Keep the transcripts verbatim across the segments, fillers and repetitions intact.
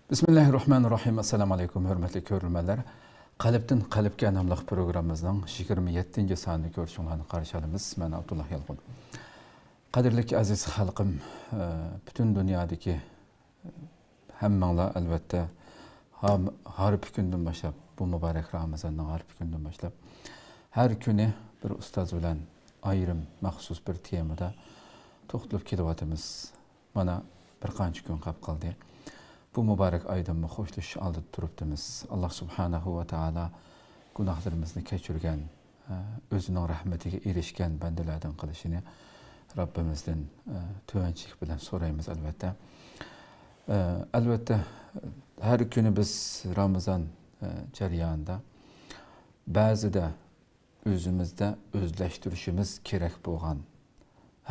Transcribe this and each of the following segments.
بىسمىللاھىررەھمانىررەھىم. ئەسسالامۇ ئەلەيكۇم، ھۆرمەتلىك كۆرۈرمەنلەر. قەلبتىن قەلبكە ناملىق پروگراممىمىزنىڭ يىگىرمە يەتتىنچى سانىنى كۆرۈشۈڭلارنى قارشى ئالىمىز. مەن ئابدۇللا يالقۇن. قەدىرلىك ئەزىز خەلقىم، ئە، پۈتۈن دۇنيادىكى ھەممىڭلار ئەلۋەتتە ھام-، ھارپا كۈندىن باشلاپ، بۇ مۇبارەك رامىزاننىڭ ھارپا كۈندىن باشلاپ ھەر كۈنى بىر ئۇستاز بىلەن ئايرىم مەخسۇس بىر تېمىدا توختىلىپ كېلىۋاتىمىز. مانا بىر قانچە كۈن قاپ قالدى. بۇ مۇبارەك ئايدىنمۇ خوشلىشىش ئالدىدا تۇرۇپتىمىز. ئاللا سۇبھانەھۇ ۋە تائالا گۇناھلىرىمىزنى كەچۈرگەن، ئۆزىنىڭ رەھمىتىگە ئېرىشكەن بەندىلەردىن قىلىشىنى رەببىمىزدىن، ئە، تۆۋەنچىلىك بىلەن سورايمىز، ئەلۋەتتە. ئە، ئەلۋەتتە، ھەر كۈنى بىز رامىزان، ئە، جەريانىدا بەزىدە ئۆزىمىزدە ئۆزلەشتۈرۈشىمىز كېرەك بولغان،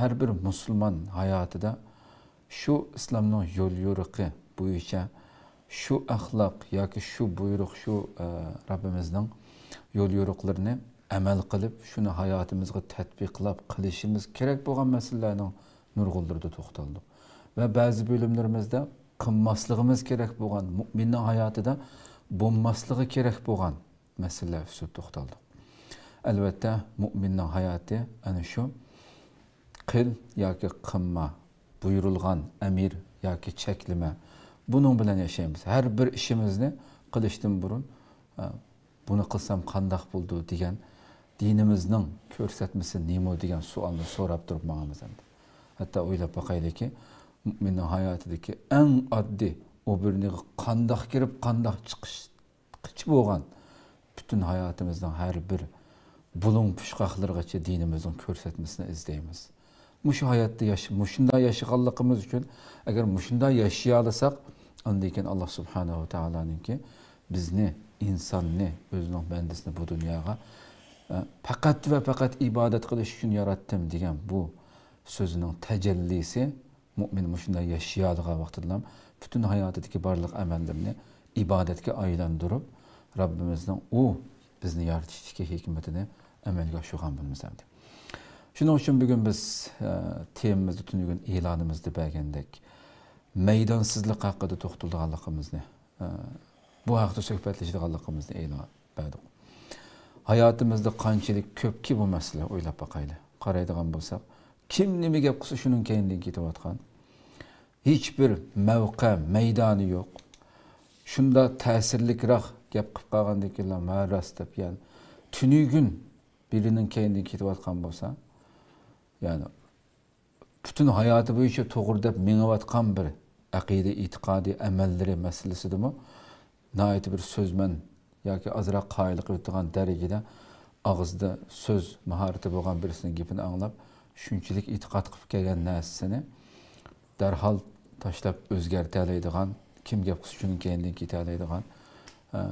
ھەر بىر مۇسۇلمان ھاياتىدا شۇ ئىسلامنىڭ يول يورۇقى بويىچە شۇ ئەخلاق ياكى شۇ بۇيرۇق، شۇ، ئە، رەببىمىزنىڭ يول يورۇقلىرىنى ئەمەل قىلىپ، شۇنى ھاياتىمىزغا تەتبىقلاپ قىلىشىمىز كېرەك بولغان مەسىلىلەرنىڭ نۇرغۇنلىرىدا توختالدۇق. ۋە بەزى بۆلۈملىرىمىزدە قىلماسلىقىمىز كېرەك بولغان، مۇئمىننىڭ ھاياتىدا بولماسلىقى كېرەك بولغان مەسىلىلەر ئۈستىدە توختالدۇق. ئەلۋەتتە، مۇئمىننىڭ ھاياتى ئەنە شۇ قىل ياكى قىلما، بۇيرۇلغان ئەمىر ياكى چەكلىمە، بۇنىڭ بىلەن ياشايمىز. ھەر بىر ئىشىمىزنى قىلىشتىن بۇرۇن، ئە، بۇنى قىلسام قانداق بولىدۇ دېگەن، دىنىمىزنىڭ كۆرسەتمىسى نېمە دېگەن سوئالنى سوراپ تۇرۇپ ماڭىمىز ئەمدى. ھەتتا ئويلاپ باقايلىكى، مۇئمىننىڭ ھاياتىدىكى ئەڭ ئاددىي ئوبورنىغا قانداق كىرىپ، قانداق چىقىش قىچ بولغان پۈتۈن ھاياتىمىزنىڭ ھەر بىر بۇلۇڭ پۇچقاقلىرىغىچە دىنىمىزنىڭ كۆرسەتمىسىنى ئىزدەيمىز. مۇشۇ ھاياتتا ياش-، مۇشۇنداق ياشىغانلىقىمىز ئۈچۈن، ئەگەر مۇشۇنداق ياشىيالىساق، ئاندىن كېيىن ئاللا سۇبھانەھۇ ۋە تائالانىڭكى بىزنى، ئىنساننى، ئۆزىنىڭ بەندىسىنى بۇ دۇنياغا، ئە، پەقەت ۋە پەقەت ئىبادەت قىلىش ئۈچۈن ياراتتىم دېگەن بۇ سۆزىنىڭ تەجەللىسى مۇئمىن مۇشۇنداق ياشىيالىغان ۋاقتىدىلا پۈتۈن ھاياتىدىكى بارلىق ئەمەللىرىنى ئىبادەتكە ئايلاندۇرۇپ، رەببىمىزنىڭ ئۇ بىزنى يارىتىشتىكى ھېكمىتىنى ئەمەلگە ئاشۇرغان بولىمىز ئەمدى. شۇنىڭ ئۈچۈن بۈگۈن بىز، ئە، تېمىمىزدا تۈنۈگۈن ئېلانىمىزدا بەرگەندەك مەيدانسىزلىق ھەققىدە توختىلىدىغانلىقىمىزنى، ئە، بۇ ھەقتە سۆھبەتلىشىدىغانلىقىمىزنى ئېلان بەردۇق. ھاياتىمىزدا قانچىلىك كۆپكى بۇ مەسىلە، ئويلاپ باقايلى. قارايدىغان بولساق، كىم نېمە گەپ قىلسا، شۇنىڭ كەينىدىن كېتىۋاتقان. ھېچبىر مەۋقە، مەيدانى يوق. شۇنداق تەسىرلىكراق گەپ قىلىپ قالغاندىن كېيىنلا، ھە، راست دەپ، يەنى تۈنۈگۈن بىرىنىڭ كەينىدىن كېتىۋاتقان بولسا، يەنى پۈتۈن ھاياتى بويىچە توغرا دەپ مېڭىۋاتقان بىر ئەقىدە، ئېتىقادى، ئەمەللىرى مەسىلىسىدىمۇ ناھايىتى بىر سۆزمەن ياكى ئازراق قايىل قىلىۋېتىدىغان دەرىجىدە ئاغزىدا سۆز ماھارىتى بولغان بىرسىنىڭ گېپىنى ئاڭلاپ، شۇنچىلىك ئېتىقاد قىلىپ كەلگەن نەرسىسىنى دەرھال تاشلاپ ئۆزگەرتەلەيدىغان، كىم گەپ قىلسا شۇنىڭ كەينىدىن كېتەلەيدىغان، ئە،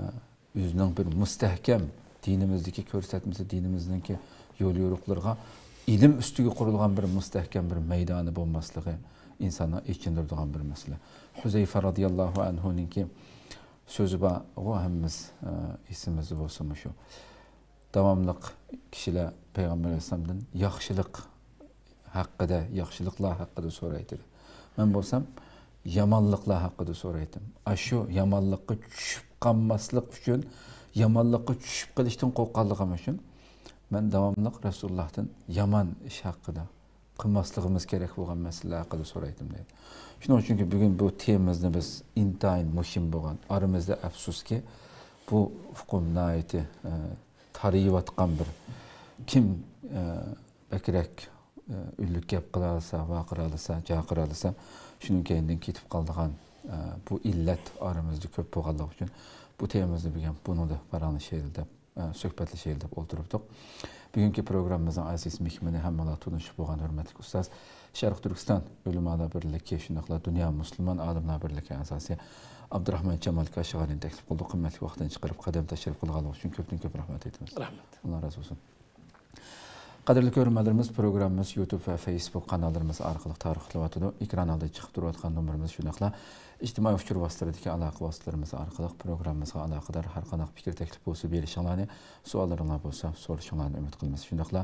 ئۆزىنىڭ بىر مۇستەھكەم، دىنىمىزدىكى كۆرسەتمىسى، دىنىمىزنىڭكى يول يورۇقلىرىغا ئىلىم ئۈستىگە قۇرۇلغان بىر مۇستەھكەم بىر مەيدانى بولماسلىقى ئىنساننى ئېچىندۇرىدىغان بىر مەسىلە. ھۇزەيفە رازىياللاھۇ ئەنھۇنىڭكى سۆزى بارغۇ، ھەممىمىز، ئە، ئېسىمىزدە بولسا مۇشۇ. داۋاملىق كىشىلەر پەيغەمبەر ئەلەيھىسسالامدىن ياخشىلىق ھەققىدە، ياخشىلىقلار ھەققىدە سورايتتى. مەن بولسام يامانلىقلار ھەققىدە سورايتتىم. ئاشۇ يامانلىققا چۈشۈپ قالماسلىق ئۈچۈن، يامانلىققا چۈشۈپ قېلىشتىن قورققانلىقىم ئۈچۈن مەن داۋاملىق رەسۇلۇللاھتىن يامان ئىش ھەققىدە، قىلماسلىقىمىز كېرەك بولغان مەسىلىلەر ھەققىدە سورايتتىم دەيدۇ. شۇنىڭ ئۈچۈنكى بۈگۈن بۇ تېمىمىزنى بىز ئىنتايىن مۇھىم بولغان، ئارىمىزدا ئەپسۇسكى بۇ ئۇقۇم ناھايىتى، ئە، تارىيىۋاتقان بىر، كىم، ئە، بەكرەك، ئە، ئۈنلۈك گەپ قىلالىسا، ۋارقىرالىسا، جارقىرالىسا، شۇنىڭ كەينىدىن كېتىپ قالىدىغان، ئە، بۇ ئىللەت ئارىمىزدا كۆپ بولغانلىقى ئۈچۈن بۇ تېمىمىزنى بۈگۈن بۇنىڭدا پاراڭلىشايلى دەپ، ئە، سۆھبەتلىشەيلى دەپ ئولتۇرۇپتۇق. بۈگۈنكى پروگراممىمىزنىڭ ئەزىز مېھمىنى ھەممىلا تونۇشۇپ بولغان ھۆرمەتلىك ئۇستاز، شەرقىي تۈركىستان ئۆلىمالار بىرلىكى، شۇنداقلا دۇنيا مۇسۇلمان ئالىملار بىرلىكى ئەزاسى ئابدۇراخمان جامال كاشىغانىنى تەكلىپ قىلدۇق. قىممەتلىك ۋاقتىنى چىقىرىپ، قەدەم تەشرىپ قىلغانلىقى ئۈچۈن كۆپتىن كۆپ رەھمەت ئېيتىمىز. رەھمەت. ئاللا رازى بولسۇن. قەدىرلىك كۆرۈرمەنلىرىمىز، پروگراممىمىز يۇتۇب ۋە فېيسبۇك قاناللىرىمىز ئارقىلىق تارقىتىلىۋاتىدۇ. ئېكران ئالدىدا چىقىپ تۇرۇۋاتقان نومۇرىمىز، شۇنداقلا ئىجتىمائىي ئۇچۇر ۋاسىتىلىرىدىكى ئالاقە ۋاسىتىلىرىمىز ئارقىلىق پروگراممىمىزغا ئالاقىدار ھەر قانداق پىكىر تەكلىپ بولسا بېرىشىڭلارنى، سوئاللىرىڭلار بولسا سورىشىڭلارنى ئۈمىد قىلىمىز. شۇنداقلا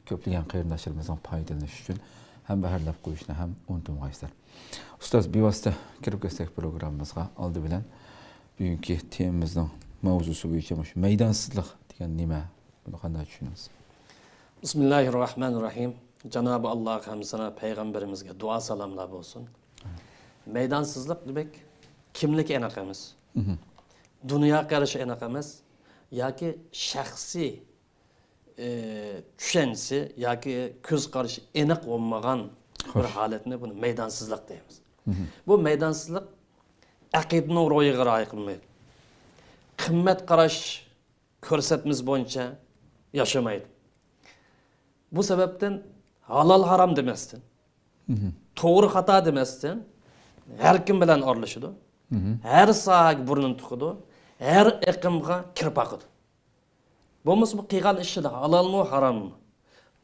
كۆپلىگەن قېرىنداشلىرىمىزنىڭ پايدىلىنىشى ئۈچۈن ھەمبەھىرلەپ قويۇشنى ھەم ئۇنتۇمىغايسىلەر. ئۇستاز، بىۋاسىتە كىرىپ كەتسەك پروگراممىمىزغا، ئالدى بىلەن بۈگۈنكى تېمىمىزنىڭ ماۋزۇسى بويىچە مۇشۇ مەيدانسىزلىق دېگەن نېمە؟ بۇنى قانداق چۈشىنىمىز؟ بىسمىللاھىررەھمانىررەھىم. جانابى ئاللاھقا ھەمدۇسانا، پەيغەمبىرىمىزگە دۇئا سالاملار بولسۇن. مەيدانسىزلىق دېمەك، كىملىك ئېنىق ئەمەس. مهم. دۇنيا قارىشى ئېنىق ئەمەس. ياكى شەخسىي، ئى، چۈشەنچىسى ياكى كۆز قارىشى ئېنىق بولمىغان بىر خوش. ھالەتنى بۇنى مەيدانسىزلىق دەيمىز. مهم. بۇ مەيدانسىزلىق ئەقىدىنىڭ روھىغا رىئايە قىلمايدۇ. قىممەت قاراش كۆرسەتمىسى بويىچە ياشىمايدۇ. بۇ سەۋەبتىن ھالال ھارام دېمەستىن، مهم. توغرا خاتا دېمەستىن، ھەر كىم بىلەن ئارىلىشىدۇ. مهم. ھەر ساھەگە بۇرنىنى تىقىدۇ، ھەر ئېقىمغا كىرىپ باقىدۇ. بولمىسا بۇ قىلغان ئىشىدا ھالالمۇ، ھاراممۇ،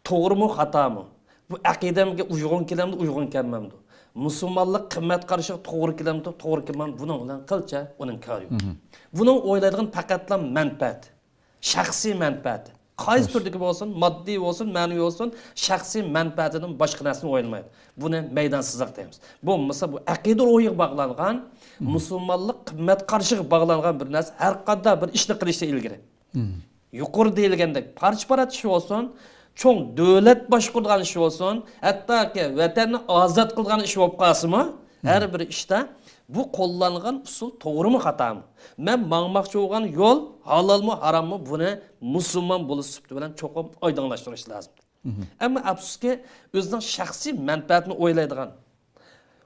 توغرىمۇ، خاتامۇ، بۇ ئەقىدەمگە ئۇيغۇن كېلەمدۇ، ئۇيغۇن كەلمەمدۇ؟ مۇسۇلمانلىق قىممەت قارىشىغا توغرا كېلەمدۇ، توغرا كەلمەمدۇ؟ بۇنىڭ بىلەن قىلچە ئۇنىڭ كارى يوق. مهم. بۇنىڭ ئويلايدىغان پەقەتلا مەنپەئەت. شەخسىي مەنپەئەتى. قايسى خوش. تۈردىكى بولسۇن، ماددىي بولسۇن، مەنىۋى بولسۇن، شەخسىي مەنپەئەتىدىن باشقا نەرسىنى ئويلىمايدۇ. بۇنى مەيدانسىزلىق دەيمىز. بولمىسا بۇ ئەقىدە روھىغا باغلانغان، مم. مۇسۇلمانلىق قىممەت قارىشىغا باغلانغان بىر نەرسە، ھەر قانداق بىر ئىشنى قىلىشتا ئىلگىرى. مم. يۇقىرىدا دېيىلگەندەك پارچە-پارچە ئىش بولسۇن، چوڭ دۆلەت باشقۇرىدىغان ئىش بولسۇن، ھەتتاكى ۋەتەننى ئازاد قىلىدىغان ئىش بولۇپ قالسىمۇ، مم. ھەر بىر ئىشتا بۇ قوللانغان ئۇسۇل توغرىمۇ، خاتامۇ؟ مەن ماڭماقچى بولغان يول ھالالمۇ، ھاراممۇ؟ بۇنى مۇسۇلمان بولۇش سۈپىتى بىلەن چوقۇم ئايدىڭلاشتۇرۇش لازىم. مهم. ئەمما ئەپسۇسكى، ئۆزىنىڭ شەخسىي مەنپەئەتىنى ئويلايدىغان،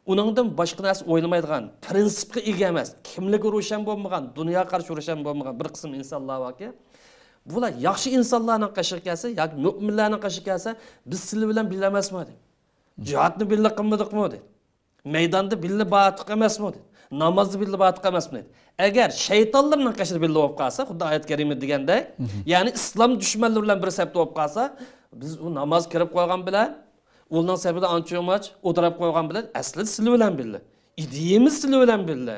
ئۇنىڭدىن باشقا نەرسە ئويلىمايدىغان، پرىنسىپقا ئىگە ئەمەس، كىملىكى روشەن بولمىغان، دۇنيا قارىشى روشەن بولمىغان بىر قىسىم ئىنسانلار باركى، بۇلار ياخشى ئىنسانلارنىڭ قېشىغا كەلسە ياكى مۆمىنلەرنىڭ قېشىغا كەلسە، بىز سىلەر بىلەن بىللە ئەمەسمۇ دەيدۇ. جىھادنى بىللە قىلمىدۇقمۇ دەيدۇ. مەيداندا بىللە بارتۇق ئەمەسمۇ دەيدۇ. نامازدا بىللە بارتۇق ئەمەسمۇ دەيدۇ. ئەگەر شەيتانلارنىڭ قېشىدا بىللە بولۇپ قالسا، خۇددى ئايەت كەرىمىدە دېگەندەك، مهم. يەنى ئىسلام دۈشمەنلىرى بىلەن بىر سەپتە بولۇپ قالسا، بىز ئۇ ناماز كىرىپ قويغان بىلەن، ئۇنىڭ سەپىدە ئانچە-مۇنچە ئولتۇرۇپ قويغان بىلەن، ئەسلىدە سىلەر بىلەن بىللە. ئىدىيىمىز سىلەر بىلەن بىللە.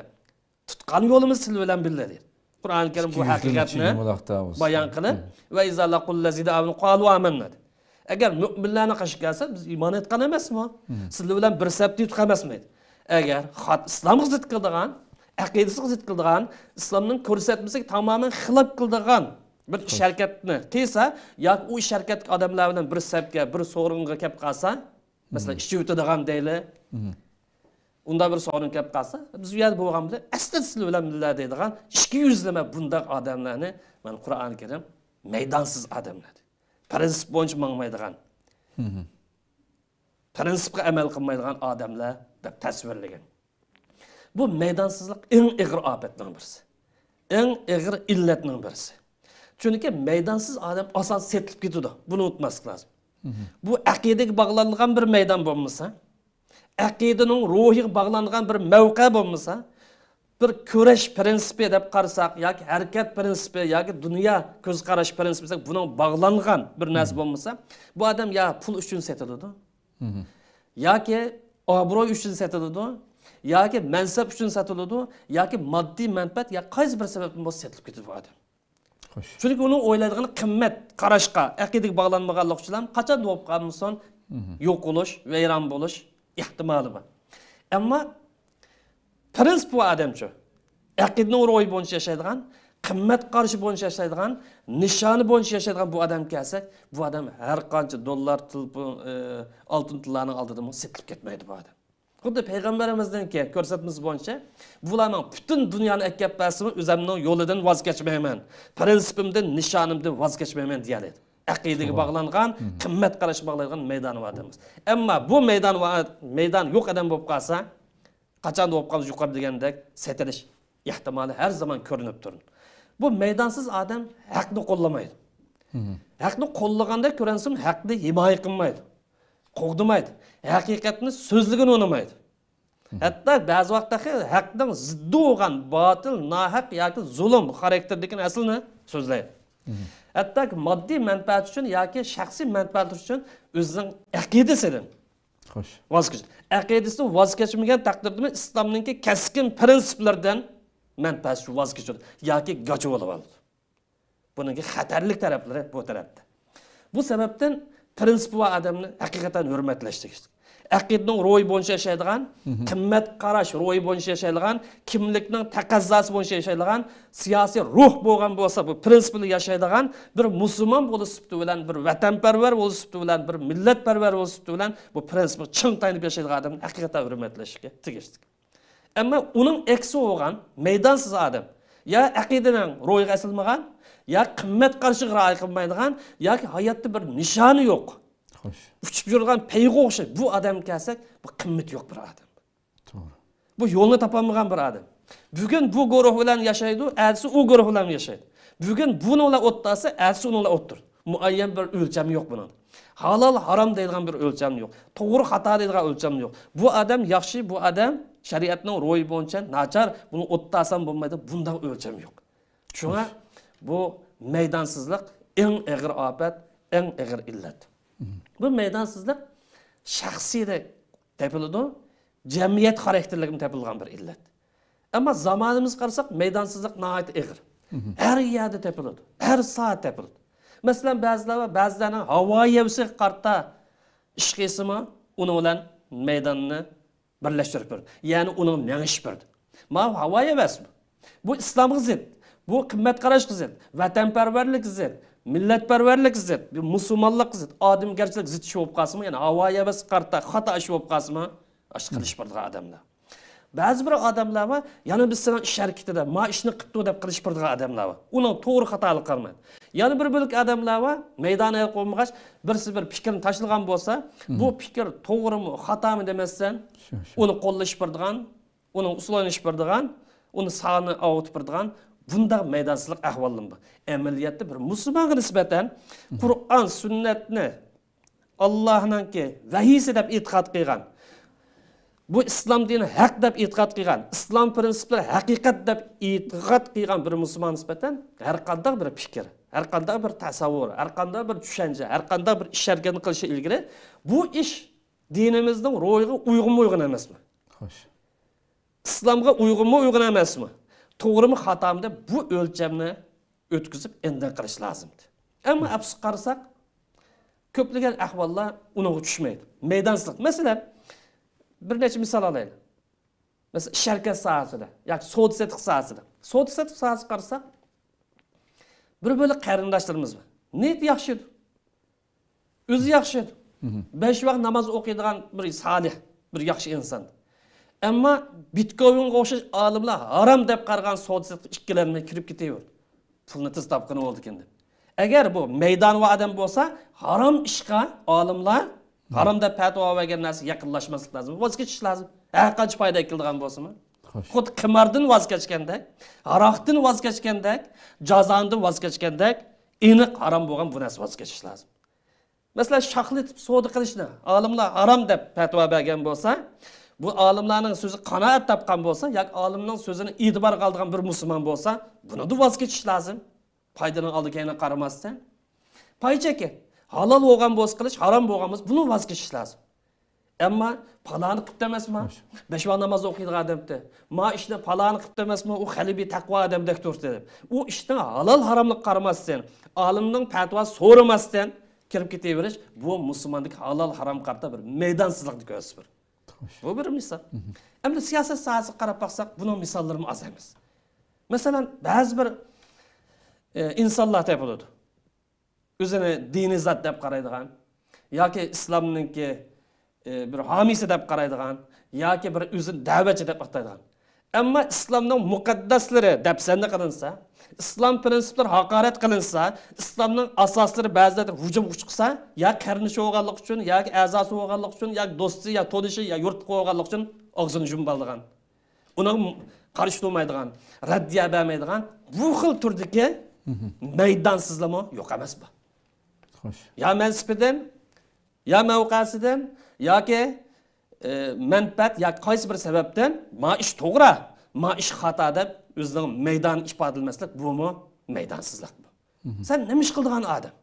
تۇتقان يولىمىز سىلەر بىلەن بىللە دەيدۇ. قۇرئان كەرىم بۇ ئىككى يۈزدىن ھەقىقەتنى ئىچىگە مۇلاقتا بولسۇن. بايان قىلىپ، مم. ۋە ئىزا لەقۇللەزىنە ئامەنۇ قالۇ ئامەننا دەيدۇ. ئەگەر مۆمىنلەرنىڭ قېشىغا كەلسە، بىز ئىمان ئېيتقان ئەمەسمۇ؟ مم. سىلەر بىلەن بىر سەپتە تۇرۇق ئەمەسمۇ دەيدۇ. ئەگەر خات-، ئىسلامغا زىت كېلىدىغان، ئەقىدىسىغا زىت كېلىدىغان، ئىسلامنىڭ كۆرسەتمىسىگە تامامەن خىلاپ كېلىدىغان بىر ئىش ھەرىكەتنى قىلسا ياكى ئۇ ئىش ھەرىكەتتىكى ئادەملەر بىلەن بىر سەپكە، بىر سورۇنغا كەپ قالسا، مەسىلەن، مم. ئىچىۋېتىدىغان دەيلى. مم. ئۇنداق بىر سورۇن كەپ قالسا، بىز ئۇ يەردە بولغان بىلەن، ئەسلىدە سىلەر بىلەن بىللە دەيدىغان ئىككى يۈزلىمە بۇنداق ئادەملەرنى مانا قۇرئان كەرىم مەيدانسىز ئادەملەر دەيدۇ. پرىنسىپ بويىچە ماڭمايدىغان، مم. پرىنسىپقا ئەمەل قىلمايدىغان ئادەملەر دەپ تەسۋىرلىگەن. بۇ مەيدانسىزلىق ئەڭ ئېغىر ئاپەتنىڭ بىرسى. ئەڭ ئېغىر ئىللەتنىڭ بىرسى. چۈنكى مەيدانسىز ئادەم ئاسان سېتىلىپ كېتىدۇ. بۇنى ئۇنتۇماسلىق لازىم. مم. بۇ ئەقىدىگە باغلانغان بىر مەيدان بولمىسا، ئەقىدىنىڭ روھىغا باغلانغان بىر مەۋقە بولمىسا، بىر كۈرەش پرىنسىپى دەپ قارىساق ياكى ھەرىكەت پرىنسىپى ياكى دۇنيا كۆز قاراش پرىنسىپى دېسەك، بۇنىڭ باغلانغان بىر نەرسە مم. بولمىسا، بۇ ئادەم يا پۇل ئۈچۈن سېتىلىدۇ، مم. ياكى ئابرۇي ئۈچۈن سېتىلىدۇ، ياكى مەنسەپ ئۈچۈن سېتىلىدۇ، ياكى ماددىي مەنپەئەت يا قايسى بىر سەۋەبتىن بولسا سېتىلىپ كېتىدۇ بۇ ئادەم. خوش. چۈنكى ئۇنىڭ ئويلايدىغىنى قىممەت قاراشقا، ئەقىدىگە باغلانمىغانلىقى ئۈچۈن قاچان بولۇپ قالمىسۇن، مم. يوقىلىش، ۋەيران بولۇش ئېھتىمالى بار. ئەمما پرىنسىپ بار ئادەمچۇ؟ ئەقىدىنىڭ روھى بويىچە ياشايدىغان، قىممەت قارىشى بويىچە ياشايدىغان، نىشانى بويىچە ياشايدىغان بۇ ئادەمگە كەلسەك، بۇ ئادەم ھەر قانچە دوللار، تېلېفون، ئى، ئالتۇن تىللانىڭ ئالدىدىمۇ سېتىلىپ كەتمەيدۇ بۇ ئادەم. خۇددى پەيغەمبىرىمىزنىڭكى كۆرسەتمىسى بويىچە، بۇلارنىڭ پۈتۈن دۇنيانى ئەكەپ بەرسىمۇ، ئۆزۈمنىڭ يولىدىن ۋاز كەچمەيمەن، پرىنسىپىمدىن، نىشانىمدىن ۋاز كەچمەيمەن دېيەلەيدۇ. ئەقىدىگە توغرا. باغلانغان، مم. قىممەت قاراشقا باغلانغان مەيدانى بار ئادەمىمىز. ئەمما بۇ مەيدان ۋە، مەيدان يوق ئادەم بولۇپ قالسا، قاچان بولۇپ قالسا يۇقىرىدا دېگەندەك سېتىلىش ئېھتىمالى ھەر زامان كۆرۈنۈپ تۇرىدۇ. بۇ مەيدانسىز ئادەم ھەقنى قوللىمايدۇ. مم. ھەقنى قوللىغاندەك كۆرۈنسىمۇ، ھەقنى ھىمايە قىلمايدۇ. قوغدىمايدۇ. ھەقىقەتنى سۆزلىگىنى ئۇنىمايدۇ. مم. ھەتتا بەزى ۋاقىتتا ھەقنىڭ زىددى بولغان باتىل، ناھەق ياكى زۇلۇم خاراكتېرىدىكى نەرسىلەرنى سۆزلەيدۇ. مم. ھەتتاكى ماددىي مەنپەئەت ئۈچۈن ياكى شەخسىي مەنپەئەت ئۈچۈن ئۆزىنىڭ ئەقىدىسىدىن خوش. ۋاز كېچىدۇ. ئەقىدىسىدىن ۋاز كەچمىگەن تەقدىردىمۇ ئىسلامنىڭكى كەسكىن پرىنسىپلىرىدىن مەنپەئەت ئۈچۈن ۋاز كېچىدۇ ياكى گاچا بولۇۋالىدۇ. بۇنىڭكى خەتەرلىك تەرەپلىرى بۇ تەرەپتە. بۇ سەۋەبتىن پرىنسىپى بار ئادەمنى ھەقىقەتەن ھۆرمەتلەش تېگىشلىك. ئەقىدىنىڭ روھى بويىچە ياشايدىغان، قىممەت قاراش روھى بويىچە ياشايدىغان، كىملىكنىڭ تەقەززاسى بويىچە ياشايدىغان، سىياسىي روھ بولغان بولسا، بۇ پرىنسىپ بىلەن ياشايدىغان بىر مۇسۇلمان بولۇش سۈپىتى بىلەن، بىر ۋەتەنپەرۋەر بولۇش سۈپىتى بىلەن، بىر مىللەتپەرۋەر بولۇش سۈپىتى بىلەن بۇ پرىنسىپقا چىڭ تايىنىپ ياشايدىغان ئادەمنى ھەقىقەتەن ھۆرمەتلەشكە تېگىشلىك. ئەمما ئۇنىڭ ئەكسى بولغان مەيدانسىز ئادەم، يا ئەقىدىنىڭ روھىغا ئېسىلمىغان، يا قىممەت قارىشىغا رىئايە قىلمايدىغان، ياكى ھاياتتا بىر نىشانى يوق، خوش. ئۇچۇپ يۈرىدىغان پەيغا ئوخشاش بۇ ئادەمگە كەلسەك، بۇ قىممىتى يوق بىر ئادەم. توغرا. بۇ يولنى تاپالمىغان بىر ئادەم. بۈگۈن بۇ گۇرۇھ بىلەن ياشايدۇ، ئەتىسى ئۇ گۇرۇھ بىلەن ياشايدۇ. بۈگۈن بۇنىڭ بىلەن ئوتتۇرىسى، ئەتىسى ئۇنىڭ بىلەن ئوتتۇرىدا. مۇئەييەن بىر ئۆلچەم يوق بۇنىڭ. ھالال، ھارام دەيدىغان بىر ئۆلچەم يوق. توغرا، خاتا دەيدىغان ئۆلچەم يوق. بۇ ئادەم ياخشى، بۇ ئادەم شەرىئەتنىڭ روھى بويىچە ناچار، بۇنى ئوتتا ئالسام بولمايدۇ، بۇنداق ئۆلچەم يوق. شۇڭا بۇ مەيدانسىزلىق ئەڭ ئېغىر ئاپەت، ئەڭ ئېغىر ئىللەت. بۇ مەيدانسىزلىق شەخسىيدە تېپىلىدۇ، جەمئىيەت خاراكتېرلىكمۇ تېپىلغان بىر ئىللەت. ئەمما زامانىمىزغا قارىساق، مەيدانسىزلىق ناھايىتى ئېغىر. ھەر يەردە تېپىلىدۇ، ھەر ساھەدە تېپىلىدۇ. مەسىلەن، بەزىلەر بار، بەزىلەرنىڭ ھاۋا ھەۋىسىگە قارىتا ئىش قىلسىمۇ، ئۇنىڭ بىلەن مەيداننى بىرلەشتۈرۈپ بېرىدۇ. يەنى ئۇنىڭ مېڭىشىپ بېرىدۇ. ماۋۇ ھاۋا ھەۋەسمۇ؟ بۇ ئىسلامغا زىت، بۇ قىممەت قاراشقا زىت، ۋەتەنپەرۋەرلىككە زىت، مىللەتپەرۋەرلىككە زىت، بۇ مۇسۇلمانلىققا زىت، ئادەمگەرچىلىككە زىت ئىش بولۇپ قالسىمۇ، يەنى ھاۋا ھەۋەسكە قارىتا خاتا ئىش بولۇپ قالسىمۇ، ئاشۇ قىلىشىپ بېرىدىغان ئادەملەر. بەزى بىر ئادەملەر بار، يەنە بىز سېنىڭ ئىش ھەرىكىتىدە ما ئىشنى قىپتۇ دەپ قىلىشىپ بېرىدىغان ئادەملەر بار. ئۇنىڭ توغرا خاتالىقى قارىمايدۇ. يەنە بىر بۆلەك ئادەملەر بار، مەيدانى ھەل قىلمىغاچ، بىرسى بىر پىكىرنى تاشلىغان بولسا، بۇ پىكىر توغرىمۇ، خاتامۇ دېمەستىن، شۇ، شۇ. ئۇنى قوللىشىپ بېرىدىغان، ئۇنىڭ ئۇسۇل ئوينىشىپ بېرىدىغان، ئۇنى سانى ئاۋۇتۇپ بېرىدىغان بۇنداق مەيدانسىزلىق ئەھۋاللىرى بار. ئەمەلىيەتتە بىر مۇسۇلمانغا نىسبەتەن قۇرئان، سۈننەتنى ئاللاھنىڭكى ۋەھىيسى دەپ ئېتىقاد قىلغان، بۇ ئىسلام دىنى ھەق دەپ ئېتىقاد قىلغان، ئىسلام پىرىنسىپلىرى ھەقىقەت دەپ ئېتىقاد قىلغان بىر مۇسۇلمانغا نىسبەتەن ھەر قانداق بىر پىكىر، ھەر قانداق بىر تەسەۋۋۇر، ھەر قانداق بىر چۈشەنچە، ھەر قانداق بىر ئىش ھەرىكەتنى قىلىشى ئىلگىرى، بۇ ئىش دىنىمىزنىڭ روھىغا ئۇيغۇنمۇ ئۇيغۇن ئەمەسمۇ؟ خوش. ئىسلامغا ئۇيغۇنمۇ ئۇيغۇن ئەمەسمۇ؟ توغرىمۇ خاتامۇ دەپ بۇ ئۆلچەمنى ئۆتكۈزۈپ ئىندىن قىلىش لازىم. ئەمما ئەپسۇسقا قارىساق، كۆپلىگەن ئەھۋاللار ئۇنىڭغا چۈشمەيدۇ. مەيدانسىزلىق. مەسىلەن، بىر نەچچە مىسال ئالايلى. مەسىلەن، ئىش ھەرىكەت ساھەسىدە ياكى سودا سېتىق ساھەسىدە. سودا سېتىق ساھەسىگە قارىساق، بىر بۆلەك قېرىنداشلىرىمىز بار. نىيىتى ياخشى ئىدى. ئۆزى ياخشى ئىدى. بەش ۋاق ناماز ئوقۇيدىغان بىر سالىھ، بىر ياخشى ئىنسان. ئەمما بىتكوينغا ئوخشاش ئالىملار ھارام دەپ قارىغان سودا سېتىق ئىككىلەنمەي كىرىپ كېتىۋېرىدۇ. پۇلنى تېز تاپقىنى بولىدىكەن دەپ. ئەگەر بۇ مەيدان ۋە ئادەم بولسا، ھارام ئىشقا ئالىملار ھارام دەپ پەتىۋا بەرگەن نەرسىگە يېقىنلاشماسلىق لازىم، ۋاز كېچىش لازىم. ھەر قانچە پايدا ئەكېلىدىغان بولسىمۇ. خوش. خۇددى قىماردىن ۋاز كەچكەندەك، ھاراقتىن ۋاز كەچكەندەك، جازاندىن ۋاز كەچكەندەك، ئېنىق ھارام بولغان بۇ نەرسە ۋاز كېچىش لازىم. مەسىلەن، شاخلىتىپ سودا قىلىشنى ئالىملار ھارام دەپ پەتىۋا بەرگەن بولسا، بۇ ئالىملارنىڭ سۆزى قانائەت تاپقان بولسا ياكى ئالىمنىڭ سۆزىنى ئېتىبارغا ئالىدىغان بىر مۇسۇلمان بولسا، بۇنىڭدىن ۋاز كېچىش لازىم. پايدىنىڭ ئالدى كەينىگە قارىماستىن. پاي چېكى. ھالال بولغان بولسا قىلىش، ھارام بولغان بولسا بۇنىڭ ۋاز كېچىش لازىم. ئەمما پالانى قىپتۇ ئەمەسمۇ؟ خوش. بەش ۋاق ناماز ئوقۇيدىغان ئادەمتى. ما ئىشنى پالانى قىپتۇ ئەمەسمۇ؟ ئۇ خېلى بىر تەقۋا ئادەمدەك تۇرۇپتۇ دەپ. ئۇ ئىشنىڭ ھالال ھاراملىقىغا قارىماستىن، ئالىمنىڭ پەتىۋا سورىماستىن كىرىپ كېتىۋېرىش، بۇ مۇسۇلماندىكى ھالال ھارامغا قارىتا بىر مەيدانسىزلىقنى كۆرسىتىدۇ. خوش. بۇ بىر مىسال. ئەمدى سىياسەت ساھەسىگە قاراپ باقساق، بۇنىڭ مىساللىرىمۇ ئاز ئەمەس. مەسىلەن، بەزى بىر، ئى، ئىنسانلار تېپىلىدۇ. ئۆزىنى دىنىي زات دەپ قارايدىغان ياكى ئىسلامنىڭكى، ئى، بىر ھامىيسى دەپ قارايدىغان ياكى بىر ئۆزىنى دەۋەتچى دەپ ئاتايدىغان. ئەمما ئىسلامنىڭ مۇقەددەسلىرى دەپسەندە قىلىنسا، ئىسلام پىرىنسىپلىرى ھاقارەت قىلىنسا، ئىسلامنىڭ ئاساسلىرى بەزىلەردە ھۇجۇمغا چىقسا، يا قېرىندىشى بولغانلىقى ئۈچۈن، ياكى ئەزاسى بولغانلىقى ئۈچۈن، ياكى دوستى، يا تونۇشى، يا يۇرتلۇقى بولغانلىقى ئۈچۈن ئاغزىنى يۇمۇۋالىدىغان. ئۇنىڭ قارشى تۇرمايدىغان، رەددىيە بەرمەيدىغان بۇ خىل تۈردىكى مەيدانسىزلىرىمۇ يوق ئەمەس بۇ. خوش. يا مەنسىپىدىن، يا مەۋقەسىدىن، ياكى، ئى، مەنپەئەت ياكى قايسى بىر سەۋەبتىن ما ئىش توغرا، ما ئىش خاتا دەپ ئۆزىنىڭ مەيدانىنى ئىپادىلىمەسلىك، بۇمۇ مەيدانسىزلىق بۇ. سەن نېمە ئىش قىلىدىغان ئادەم؟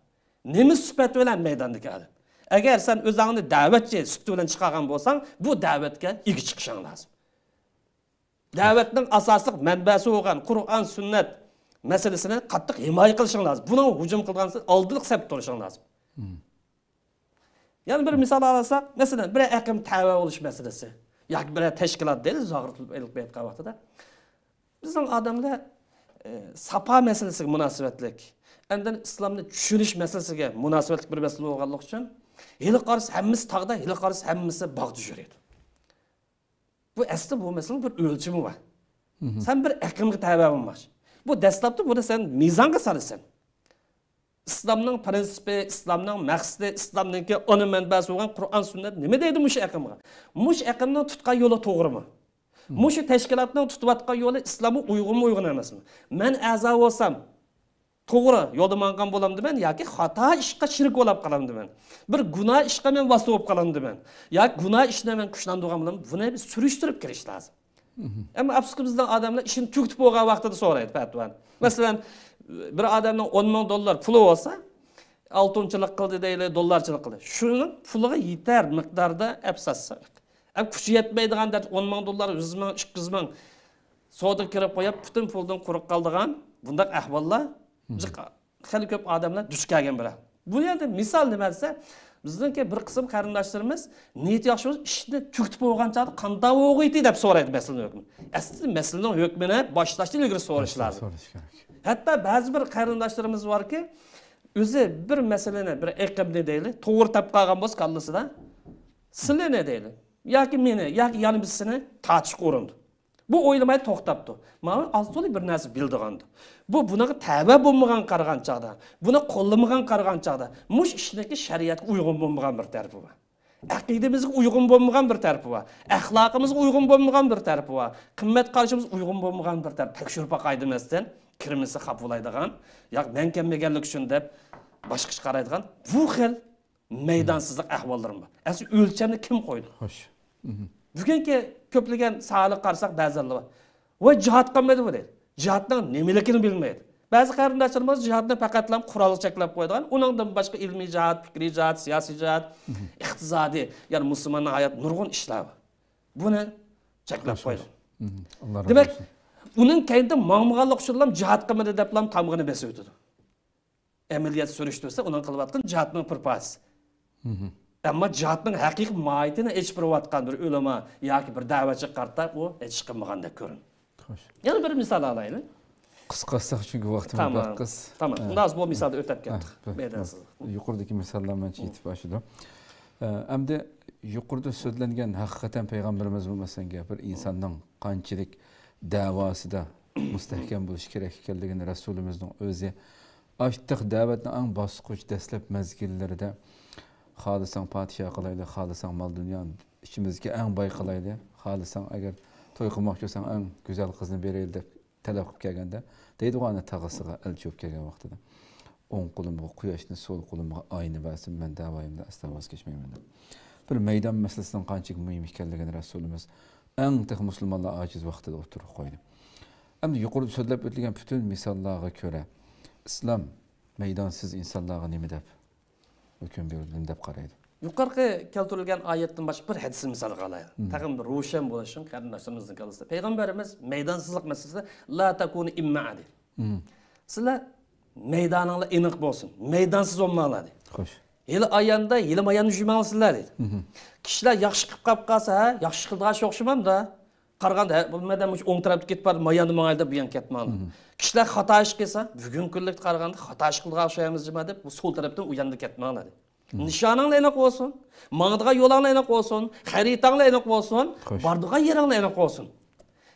نېمە سۈپەت بىلەن مەيداندىكى ئادەم؟ ئەگەر سەن ئۆزۈڭنى دەۋەتچى سۈپىتى بىلەن چىقارغان بولساڭ، بۇ دەۋەتكە ئىگە چىقىشىڭ لازىم. دەۋەتنىڭ ئاساسلىق مەنبەسى بولغان قۇرئان، سۈننەت مەسىلىسىنى قاتتىق ھىمايە قىلىشىڭ لازىم. بۇنىڭغا ھۇجۇم قىلىدىغان ئالدىنقى سەپتە تۇرۇشۇڭ لازىم. يەنە بىر مىسال ئالساق، مەسىلەن، بىر ئەقىم تەۋە بولۇش مەسىلىسى ياكى بىر تەشكىلات دەيلى، زاغرىتىلىپ ئېلىپ بېرىۋاتقان ۋاقتىدا، بىزنىڭ ئادەملەر، ئە، ساپا مەسىلىسىگە مۇناسىۋەتلىك، ئاندىن ئىسلامنى چۈشىنىش مەسىلىسىگە مۇناسىۋەتلىك بىر مەسىلە بولغانلىقى ئۈچۈن، ھېلى قارىسا ھەممىسى تاغدا، ھېلى قارىسا ھەممىسى باغدا يۈرىدۇ. بۇ ئەسلى بۇ مەسىلىنىڭ بىر ئۆلچىمى بار. سەن بىر ئەقىمگە تەۋە بولماقچى. بۇ دەسلەپتە بۇنى سەن مىزانغا سالىسەن. ئىسلامنىڭ پرىنسىپى، ئىسلامنىڭ مەقسىتى، ئىسلامنىڭكى ئانا مەنبەسى بولغان قۇرئان سۈننەت نېمە دەيدۇ مۇشۇ ئەقىمغا؟ مۇشۇ ئەقىمنىڭ تۇتقان يولى توغرىمۇ؟ مۇشۇ تەشكىلاتنىڭ تۇتۇۋاتقان يولى ئىسلامغا ئۇيغۇنمۇ ئۇيغۇن ئەمەسمۇ؟ مەن ئەزا بولسام، توغرا يولدا ماڭغان بولامدىمەن ياكى خاتا ئىشقا شېرىك بولاپ قالامدىمەن؟ بىر گۇناھ ئىشقا مەن ۋاسىتە بولۇپ قالامدىمەن؟ ياكى گۇناھ ئىشنى مەن كۈچلەندۈرگەن بولامدىمەن؟ بۇنى بىز سۈرۈشتۈرۈپ كىرىش لازىم. ئەمما ئەپسۇسكى، بىزنىڭ ئادەملەر ئىشىنى تۈگىتىپ بولغان ۋاقتىدا سورايدۇ پەتىۋانى. مەسىلەن، بىر ئادەمنىڭ ئون مىڭ دوللار پۇلى بولسا، ئالتۇنچىلىق قىلدى دەيلى، دوللارچىلىق قىلدى. شۇنىڭ پۇلىغا يېتەر مىقداردا ئەپ ساتسا. ئەپ كۈچى يەتمەيدىغان دەپ ئون مىڭ دوللار، يۈز مىڭ، ئىككى يۈز مىڭ سودا كىرىپ قويۇپ، پۈتۈن پۇلدىن قۇرۇق قالىدىغان بۇنداق ئەھۋاللار جىق خېلى كۆپ ئادەملەر دۇچ كەلگەن بىر ئەھۋال. بۇ يەردە مىسال نېمە دېسە، بىزنىڭكى بىر قىسىم قېرىنداشلىرىمىز نىيىتى ياخشى بولسا، ئىشنى تۈگىتىپ بولغان چاغدا قانداق بولغىيتى دەپ سورايدۇ مەسىلىنىڭ ھۆكمىنى. ئەسلىدە مەسىلىنىڭ ھۆكمىنى باشلاشتىن ئىلگىرى سورىشى لازىم. سوراش كېرەك. ھەتتا بەزى بىر قېرىنداشلىرىمىز باركى، ئۆزى بىر مەسىلىنى، بىر ئېقىمنى دەيلى، توغرا تاپ قالغان بولسا كاللىسىدا، سىلىنى دەيلى، ياكى مېنى، ياكى يەنە بىرسىنى تارتىشقا ئۇرۇنىدۇ. بۇ ئويلىماي توختاپتۇ. ماۋۇ ئاز تولا بىر نەرسە بىلىدىغاندۇ. بۇ بۇنىڭغا تەۋە بولمىغان قارىغان چاغدا، بۇنى قوللىمىغان قارىغان چاغدا، مۇشۇ ئىشنىڭكى شەرىئەتكە ئۇيغۇن بولمىغان بىر تەرىپى بار. ئەقىدىمىزگە ئۇيغۇن بولمىغان بىر تەرىپى بار. ئەخلاقىمىزغا ئۇيغۇن بولمىغان بىر تەرىپى بار. قىممەت قارىشىمىزغا ئۇيغۇن بولمىغان بىر تەرەپ. تەكشۈرۈپ باقاي دېمەستىن، كىرمىسە خاپا بولايدىغان، ياق، مەن كەلمىگەنلىكى ئۈچۈن دەپ باشقىچە قارايدىغان بۇ خىل مەيدانسىزلىق ئەھۋاللىرىمۇ بار. ئەسلى ئۆلچەمنى كىم قويدى؟ خوش. بۈگۈنكى كۆپلىگەن ساھەلەرگە قارىساق، بەزىلەر بار، ۋاي، جىھاد قىلمىدى بۇ دەيدۇ. جىھادنىڭ نېمىلىكىنى بىلمەيدۇ. بەزى قېرىنداشلىرىمىز جىھادنى پەقەتلا قورالغا چەكلەپ قويىدىغان، ئۇنىڭدىن باشقا ئىلمىي جىھاد، پىكرىي جىھاد، سىياسىي جىھاد، ئىقتىسادىي، يەنى مۇسۇلماننىڭ ھاياتىدا نۇرغۇن ئىشلار بار. بۇنى چەكلەپ قويدۇڭ. دېمەك، ئۇنىڭ كەينىدىن ماڭمىغانلىقى ئۈچۈنلا جىھاد قىلمىدى دەپلا تامغىنى بېسىۋېتىدۇ. ئەمەلىيەت سۈرۈشتۈرسە، ئۇنىڭ قىلىۋاتقىنى جىھادنىڭ بىر پارچىسى. ئەمما جىھادنىڭ ھەقىقىي ماھىيىتىنى ئېچىپ بېرىۋاتقان بىر ئۆلىما ياكى بىر دەۋەتچىگە قارىتا ئۇ ھېچ قىلمىغاندەك كۆرۈنىدۇ. خوش. يەنە بىر مىسال ئالايلى. قىسقارتساق، چۈنكى ۋاقتىمىز بەك قىس. تامام. ئۇنداق بۇ مىسالدا ئۆتۈپ كەتتۇق. مەيدانسىز. يۇقىرىدىكى مىساللار مەنچە يېتىپ ئاشىدۇ. ئە، ئەمدى يۇقىرىدا سۆزلەنگەن ھەقىقەتەن پەيغەمبىرىمىزمۇ مەسىلەن گەپ بىر ئىنساننىڭ قانچىلىك دەۋاسىدا مۇستەھكەم بولۇشى كېرەك ئىكەنلىكىنى رەسۇلىمىزنىڭ ئۆزى ئاشتىق دەۋەتنىڭ ئەڭ باسقۇچ دەسلەپ مەزگىللىرىدە خالىساڭ پادىشاھ قىلايلى، خالىساڭ مال دۇنيانى ئىچىمىزدىكى ئەڭ باي قىلايلى، خالىساڭ ئەگەر توي قىلماقچى بولساڭ ئەڭ گۈزەل قىزنى بېرەيلى دەپ تەلەپ قىلىپ كەلگەندە، دەيدىغۇ ئانا تاغىسىغا ئەلچى بولۇپ كەلگەن ۋاقتىدا، ئوڭ قولۇمغا قۇياشنى، سول قولۇمغا ئاينى بەرسۇن، مەن دەۋايىمدىن ئەسلا ۋاز كەچمەيمەن دەپ. بىر مەيدان مەسىلىسىنىڭ قانچىلىك مۇھىم ئىكەنلىكىنى رەسۇلىمىز ئەڭ تېخى مۇسۇلمانلار ئاجىز ۋاقتىدا ئوتتۇرىغا قويدى. ئەمدى يۇقىرىدا سۆزلەپ ئۆتۈلگەن پۈتۈن مىساللارغا كۆرە، ئىسلام مەيدانسىز ئىنسانلارغا نېمە دەپ ھۆكۈم بېرىدۇ، نېمە دەپ قارايدۇ؟ يۇقىرىقى كەلتۈرۈلگەن ئايەتتىن باشقا بىر ھەدىسنى مىسالغا ئالايلى. تېخىمۇ بىر روشەن بولۇشۇن قېرىنداشلىرىمىزنىڭ كاللىسىدا. پەيغەمبىرىمىز مەيدانسىزلىق مەسىلىسىدە، لا تەكۇنۇ ئىممەئە دېدى. سىلەر مەيدانىڭلار ئېنىق بولسۇن، مەيدانسىز بولماڭلار دېدى. خوش. ھېلى ئاياندا، ھېلى ماياندا يۈرمەڭلار سىلەر دېدى. كىشىلەر ياخشى قىلىپ قاپ قالسا، ھە، ياخشى قىلىدىغان ئوخشىمامدا؟ قارىغاندا، ھە، بۇ مەدەم مۇشۇ ئوڭ تەرەپتە كېتىپ بارىدۇ، ماياندا ماڭايلى دەپ بۇ يانغا كەتمەڭلار. كىشىلەر خاتا ئىش قىلسا، بۈگۈنكى كۈنلۈكتە قارىغاندا خاتا ئىش قىلىدىغان ئوخشايمىز جۇما دەپ، بۇ سول تەرەپتىن ئۇ ياندا كەتمەڭلار دېدى. نىشانىڭلار ئېنىق بولسۇن، ماڭىدىغان يولۇڭلار ئېنىق بولسۇن، خەرىتەڭلار ئېنىق بولسۇن، خوش. بارىدىغان يېرىڭلار ئېنىق بولسۇن.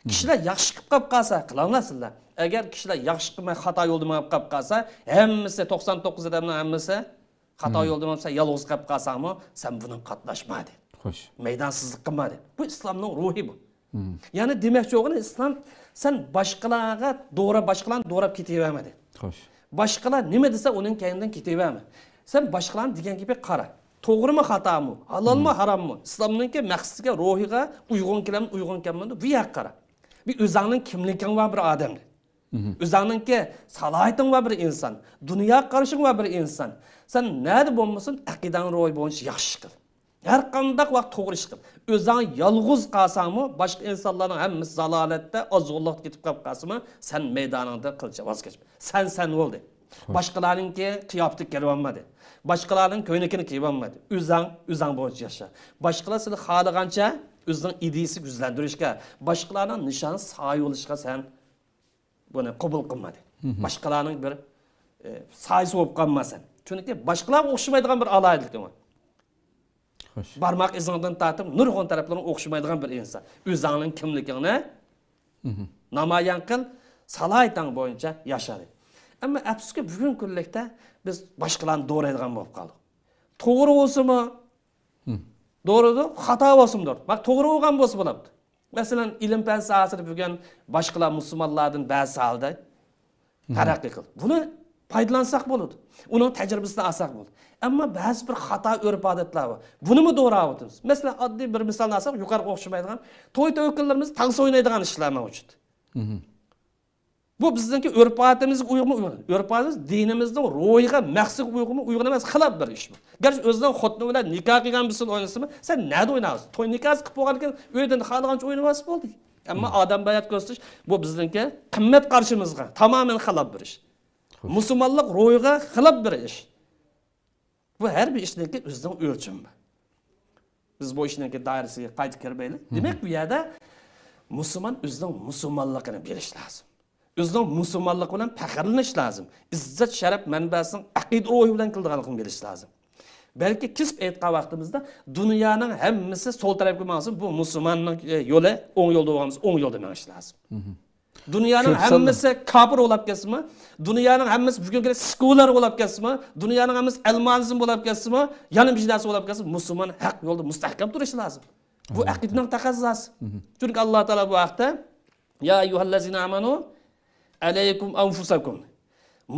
كىشىلەر ياخشى قىلىپ قاپ قالسا، قىلىڭلار سىلەر. ئەگەر كىشىلەر ياخشى قىلماي خاتا يولدا مېڭىپ قاپ قالسا، ھەممىسى، توقسان توققۇز ئادەمنىڭ ھەممىسى خاتا يولدا مېڭىپ، سەن يالغۇز قېلىپ قالساڭمۇ، سەن بۇنىڭغا قاتناشما دېدى. خوش. مەيدانسىزلىق قىلما دېدى. بۇ ئىسلامنىڭ روھى بۇ. يەنى دېمەكچى بولغىنى، ئىسلام سەن باشقىلارغا دورا، باشقىلارنى دوراپ كېتىۋەرمە دېدى. خوش. باشقىلار نېمە دېسە، ئۇنىڭ كەينىدىن كېتىۋەرمە. سەن باشقىلارنىڭ دېگەن گېپىگە قارا. توغرىمۇ، خاتامۇ، ھالالمۇ، ھاراممۇ، ئىسلامنىڭكى مەقسىتىگە، روھىغا ئۇيغۇن كېلەمدۇ، ئۇيغۇن كەلمەمدۇ، بۇ يەرگە قارا. بىر ئۆزۈڭنىڭ كىملىكىڭ بار بىر ئادەمدە. ئۆزۈڭنىڭكى سالاھىيىتىڭ بار بىر ئىنسان، دۇنيا قارىشىڭ بار بىر ئىنسان. سەن نەدە بولمىسۇن، ئەقىدەڭ روھى بويىچە ياخشى ئىش قىل. ھەر قانداق ۋاقىت توغرا ئىش قىل. ئۆزۈڭ يالغۇز قالساڭمۇ، باشقا ئىنسانلارنىڭ ھەممىسى زالالەتتە، ئازغۇنلۇقتا كېتىپ قاپ قالسىمۇ، سەن مەيدانىڭدا قىلچە ۋاز كەچمە. سەن سەن بولدى. باشقىلارنىڭكى قىياپىتىگە كىرىۋالمىدى. باشقىلارنىڭ كۆينىكىنى كىيىۋالمىدى. ئۆزۈڭ، ئۆزۈڭ بويىچە ياشا. باشقىلار سېنى خالىغانچە ئۆزىنىڭ ئىدىيىسىگە يۈزلەندۈرۈشكە، باشقىلارنىڭ نىشان سايە بولۇشىغا سەن بۇنى قوبۇل قىلمىدى. باشقىلارنىڭ بىر، ئە، سايىسى بولۇپ قالماسەن. چۈنكى باشقىلارغا ئوخشىمايدىغان بىر ئالاھىدىلىكىڭ بار. خوش. بارماق ئىزىڭدىن تارتىپ نۇرغۇن تەرەپلىرىڭ ئوخشىمايدىغان بىر ئىنسان. ئۆزۈڭنىڭ كىملىكىڭنى نامايان قىل، سالاھىيىتىڭ بويىچە ياشا. ئەمما ئەپسۇسكى، بۈگۈنكى كۈنلۈكتە بىز باشقىلارنى دورايدىغان بولۇپ قالدۇق. توغرا بولسىمۇ، دوغرىدۇر، خاتا بولسىمۇ، دوغرىدۇر. مانا، توغرا بولغان بولسا بولاتتى. مەسىلەن، ئىلىم-پەن ساھەسىدە بۈگۈن باشقىلار مۇسۇلمانلاردىن بەزى ھالدا تەرەققىي قىلدى. بۇنى پايدىلانساق بولىدۇ. ئۇنىڭ تەجرىبىسىنى ئالساق بولىدۇ. ئەمما بەزى بىر خاتا ئۆرپ-ئادەتلەر بار. بۇنىمۇ دوراۋاتىمىز. مەسىلەن، ئاددىي بىر مىسالنى ئالساق، يۇقىرىقىغا ئوخشىمايدىغان، توي-توكۇنلىرىمىز تانسا ئوينايدىغان ئىشلار مەۋجۇت. بۇ بىزنىڭكى ئۆرپ-ئادىتىمىزگە ئۇيغۇنمۇ ئۇيغۇن؟ ئۆرپ-ئادىتىمىز دىنىمىزنىڭ روھىغا، مەقسىتىگە ئۇيغۇنمۇ ئۇيغۇن ئەمەس، خىلاپ بىر ئىش بۇ. گەرچە ئۆزىنىڭ خوتۇنى بىلەن نىكاھ قىلغان بىرسىنى ئوينىسىمۇ، سەن نەدە ئوينايسەن؟ توي نىكاھسى قىلىپ بولغاندىن كېيىن ئۆيدە خالىغانچە ئوينىۋالسا بولدى. ئەمما ئادەم بايات كۆرسىتىش، بۇ بىزنىڭكى قىممەت قارىشىمىزغا تامامەن خىلاپ بىر ئىش. مۇسۇلمانلىق روھىغا خىلاپ بىر ئىش. بۇ ھەر بىر ئىشنىڭكى ئۆزىنىڭ ئۆلچىمى بار. بىز بۇ ئىشنىڭكى دائىرىسىگە قايتا كىرمەيلى. دېمەك، بۇ يەردە مۇسۇلمان ئۆزىنىڭ مۇسۇلمانلىقىنى بىلىش لازىم. ئۆزىنىڭ مۇسۇلمانلىقى بىلەن پەخىرلىنىش لازىم. ئىززەت، شەرەپ مەنبەسىنىڭ ئەقىدە روھى بىلەن كېلىدىغانلىقىنى بىلىش لازىم. بەلكى كېسىپ ئېيتقان ۋاقتىمىزدا دۇنيانىڭ ھەممىسى سول تەرەپكە ماڭسۇن، بۇ مۇسۇلماننىڭ، ئە، يولى ئوڭ يولدا بولغان بولسا، ئوڭ يولدا مېڭىش لازىم. دۇنيانىڭ ھەممىسى كاپىر بولاپ كەتسىمۇ، دۇنيانىڭ ھەممىسى بۈگۈنكى سېكۇلار بولاپ كەتسىمۇ، دۇنيانىڭ ھەممىسى ئەلمانىزم بولاپ كەتسىمۇ، يەنە بىر نەرسە بولاپ كەتسىمۇ، مۇسۇلمان ھەق يولدا مۇستەھكەم تۇرۇشى لازىم. بۇ ئەقىدىنىڭ تەقەززاسى. چۈنكى ئاللا تائالا بۇ ھەقتە، يا ئەييۇھەللەزىنە ئامەنۇ ئەلەيكۇم ئەنفۇسەكۇم.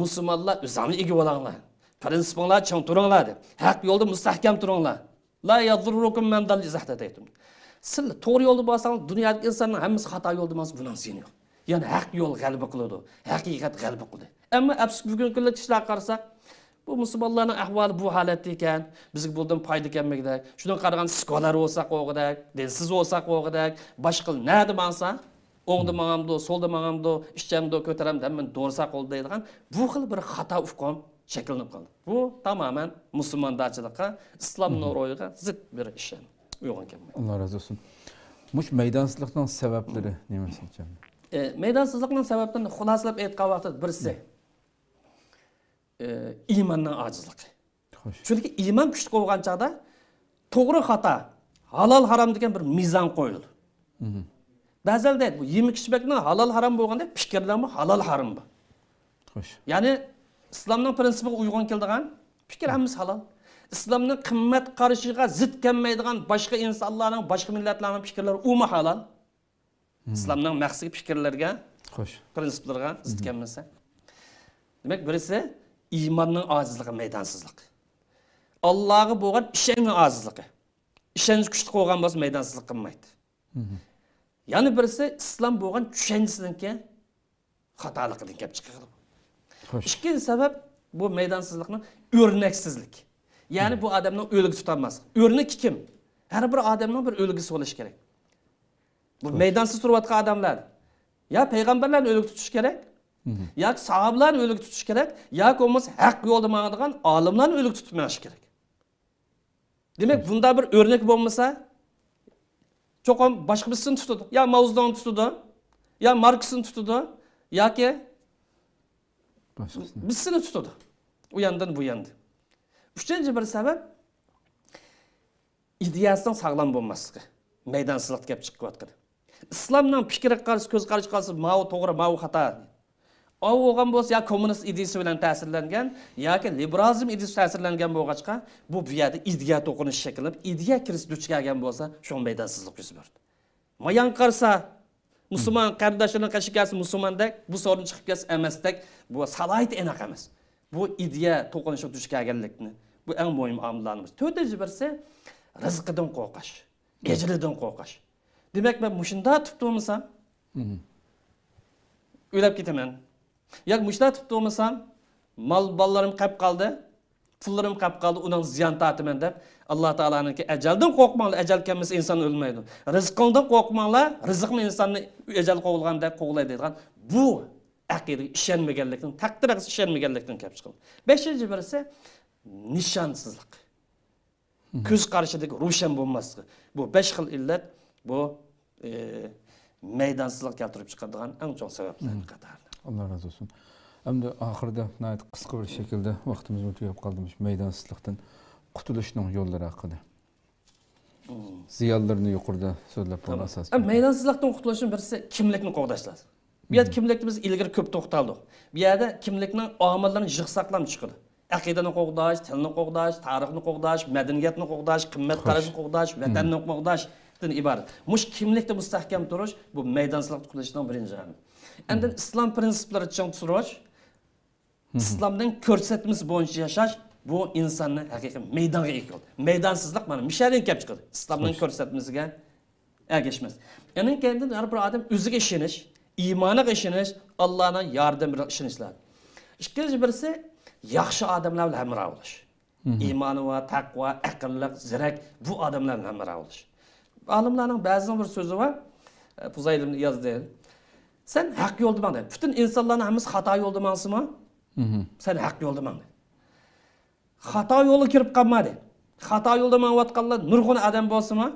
مۇسۇلمانلار، ئۆزۈڭلار ئىگە بولۇڭلار. پىرىنسىپىڭلار چىڭ تۇرۇڭلار دەپ. ھەق يولدا مۇستەھكەم تۇرۇڭلار. لا يەزۇررۇكۇم مەن داللە ئىزا ھەدەيتۇم. سىلەر توغرا يولدا بولساڭلار، دۇنيادىكى ئىنساننىڭ ھەممىسى خاتا يولدا ماڭسا، بۇنىڭ زىيىنى يوق. يەنى ھەق يول غەلىبە قىلىدۇ، ھەقىقەت غەلىبە قىلدى. ئەمما ئەپسۇسكى، بۈگۈنكى كۈندە كىشىلەرگە قارىساق، بۇ مۇسۇلمانلارنىڭ ئەھۋالى بۇ ھالەتتە ئىكەن، بىزگە بۇندىن پايدا كەلمىگۈدەك، شۇنىڭغا قارىغاندا سېكۇلار بولساق بولغۇدەك، دىنسىز بولساق بولغۇدەك، باشقىلار نەدە ماڭسا، ئوڭدا ماڭامدۇ، سولدا ماڭامدۇ، ئىچەمدۇ، كۆتۈرەمدۇ، ھەممىنى دورىساق بولدى دەيدىغان بۇ خىل بىر خاتا ئۇقۇم شەكىللىنىپ قالدى. بۇ تامامەن مۇسۇلماندارچىلىققا، ئىسلام روھىغا زىت بىر ئىش، ئۇيغۇن كەلمەيدۇ. ئاللا رازى بولسۇن. مۇشۇ مەيدانسىزلىقنىڭ سەۋەبلىرى نېمە سىزچە؟ ئە، مەيدانسىزلىقنىڭ سەۋەبلىرىنى خۇلاسىلەپ ئېيتقان ۋاقىتتا، بىرسى، ئە، ئىماننىڭ ئاجىزلىقى. خوش. چۈنكى ئىمان كۈچلۈك بولغان چاغدا توغرا خاتا، ھالال ھارام دېگەن بىر مىزان قويۇلىدۇ. بەزىلەر دەيدۇ، بۇ يېمەك ئىچمەكنىڭ ھالال ھارام بولغاندەك پىكىرلەرمۇ ھالال ھارام بار. خوش. يەنى ئىسلامنىڭ پرىنسىپىغا ئۇيغۇن كېلىدىغان پىكىر ھەممىسى ھالال. ئىسلامنىڭ قىممەت قارىشىغا زىت كەلمەيدىغان باشقا ئىنسانلارنىڭ، باشقا مىللەتلەرنىڭ پىكىرلىرى ئۇمۇ ھالال. ئىسلامنىڭ مەقسىتى پىكىرلىرىگە، خوش، پرىنسىپلىرىغا زىت كەلمىسە. دېمەك، بىرسى ئىماننىڭ ئاجىزلىقى، مەيدانسىزلىق. ئاللاغا بولغان ئىشەنچنىڭ ئاجىزلىقى. ئىشەنچ كۈچلۈك بولغان بولسا، مەيدانسىزلىق قىلمايدۇ. يەنە بىرسى ئىسلام بولغان چۈشەنچىسىنىڭكى خاتالىقىدىن كەپ چىقىدۇ. خوش. ئىككىنچى سەۋەب، بۇ مەيدانسىزلىقنىڭ ئۆرنەكسىزلىك. يەنى بۇ ئادەمنىڭ ئۈلگە تۇتالماسلىقى. ئۆرنىكى كىم؟ ھەر بىر ئادەمنىڭ بىر ئۈلگىسى بولۇشى كېرەك. بۇ مەيدانسىز تۇرۇۋاتقان ئادەملەر يا پەيغەمبەرلەرنى ئۈلگە تۇتۇش كېرەك، ياكى ساھابىلەرنى ئۈلگە تۇتۇش كېرەك، ياكى بولمىسا ھەق يولدا ماڭىدىغان ئالىملارنى ئۈلگە تۇتۇپ مېڭىش كېرەك. دېمەك، بۇنداق بىر ئۆرنەك بولمىسا، چوقۇم باشقا بىرسىنى تۇتىدۇ. يا ماۋزېدۇڭنى تۇتىدۇ، يا ماركسنى تۇتىدۇ، ياكى باشقىسىنى. بىرسىنى تۇتىدۇ. ئۇ ياندىن، بۇ ياندىن. ئۈچىنچى بىر سەۋەب، ئىدىيەسىنىڭ ساغلام بولماسلىقى، مەيدانسىزلىقتا كەپ چىقىۋاتقىنى. ئىسلامنىڭ پىكرىگە قارىسا، كۆز قارىشىغا قارىسا، ماۋۇ توغرا، ماۋۇ خاتا. ئاۋۇ بولغان بولسا، يا كوممۇنىست ئىدىيىسى بىلەن تەسىرلەنگەن، ياكى لىبېرالىزم ئىدىيىسى تەسىرلەنگەن بولغاچقا، بۇ، بۇ يەردە ئىدىيە توقۇنۇشى شەكىللىنىپ، ئىدىيە كىرىزىسى دۇچ كەلگەن بولسا، شۇڭا مەيدانسىزلىق يۈز بەردى. مايان قارىسا، مۇسۇلمان قېرىنداشلىرىنىڭ قېشىغا كەلسە مۇسۇلماندەك، بۇ سورۇندىن چىقىپ كەتسە ئەمەستەك، بۇ سالاھىيىتى ئېنىق ئەمەس. بۇ ئىدىيە توقۇنۇشىغا دۇچ كەلگەنلىكنى، بۇ ئەڭ مۇھىم ئامىللارنىڭ بىرسى. تۆتىنچى بىرسى، رىزقىدىن قورقۇش، ئەجىلىدىن قورقۇش. دېمەك، مەن مۇشۇنداق تۇتۇپ تۇرمىسام، ئۆلۈپ كېتىمەن. ياكى مۇشۇنداق تۇتۇپ تۇرمىسام، مال، بالىلىرىم قېلىپ قالدى، پۇللىرىم قېلىپ قالدى، ئۇنىڭ زىيان تارتىمەن دەپ، ئاللا تائالانىڭكى ئەجەلدىن قورقماڭلار، ئەجەل كەلمىسە ئىنسان ئۆلمەيدۇ. رىزقىڭدىن قورقماڭلار، رىزىقمۇ ئىنساننى ئەجەل قوغلىغاندەك قوغلايدۇ دەيدىغان بۇ ئەقىدىگە ئىشەنمىگەنلىكتىن، تەقدىر ھەققىگە ئىشەنمىگەنلىكتىن كەپ چىقىدۇ. بەشىنچى بىرسى نىشانسىزلىق. كۆز قارىشىدىكى روشەن بولماسلىقى. بۇ بەش خىل ئىللەت، بۇ، ئى، مەيدانسىزلىق كەلتۈرۈپ چىقىرىدىغان ئەڭ چوڭ سەۋەبلەرنىڭ قاتارىدا. ئاللا رازى بولسۇن. ئەمدى ئاخىرىدا ناھايىتى قىسقا بىر شەكىلدە، ۋاقتىمىزمۇ تۈگەپ قالدى، مۇشۇ مەيدانسىزلىقتىن قۇتۇلۇشنىڭ يوللىرى ھەققىدە. زىيانلىرىنى يۇقىرىدا سۆزلەپ بولغان ئاساس. ھە، مەيدانسىزلىقتىن قۇتۇلۇشنىڭ بىرسى كىملىكنى قوغداش لازىم. بۇ يەردە كىملىكنى بىز ئىلگىرى كۆپ توختالدۇق. بۇ يەردە كىملىكنىڭ ئامىللىرىنى يىغساقلام چىقىدۇ. ئەقىدىنى قوغداش، تىلنى قوغداش، تارىخنى قوغداش، مەدەنىيەتنى قوغداش، قىممەت قاراشنى قوغداش، ۋەتەننى قوغداشتىن ئىبارەت. مۇشۇ كىملىكتە مۇستەھكەم تۇرۇش، بۇ مەيدانسىزلىقتىن قۇتۇلۇشنىڭ بىرىنچى ئامىلى. ئاندىن ئىسلام پرىنسىپلىرى چىڭ تۇرۇش، ئىسلامنىڭ كۆرسەتمىسى بويىچە ياشاش، بۇ ئىنساننى ھەقىقىي مەيدانغا ئىگە قىلدى. مەيدانسىزلىق مانا مۇشۇ يەردىن كەپ چىقىدۇ. ئىسلامنىڭ كۆرسەتمىسىگە ئەگەشمەس. ئاندىن كېيىن ھەر بىر ئادەم ئۆزىگە ئىشىنىش، ئىمانىغا ئىشىنىش، ئاللانىڭ ياردىمىگە ئىشىنىشلار. ئىككىنچى بىرسى، ياخشى ئادەملەر بىلەن ھەمراھ بولۇش. ئىمانى بار، تەقۋا، ئەقىللىق، زېرەك، بۇ ئادەملەر بىلەن ھەمراھ بولۇش. ئالىملارنىڭ بەزىنىڭ بىر سۆزى بار، ئە، پۇزايل ئىبن ئىياز دەيدۇ. سەن ھەق يولدا ماڭ دەيدۇ. پۈتۈن ئىنسانلارنىڭ ھەممىسى خاتا يولدا ماڭسىمۇ، سەن ھەق يولدا ماڭ دەيدۇ. خاتا يولغا كىرىپ قالما دەيدۇ. خاتا يولدا ماڭىۋاتقانلار نۇرغۇن ئادەم بولسىمۇ،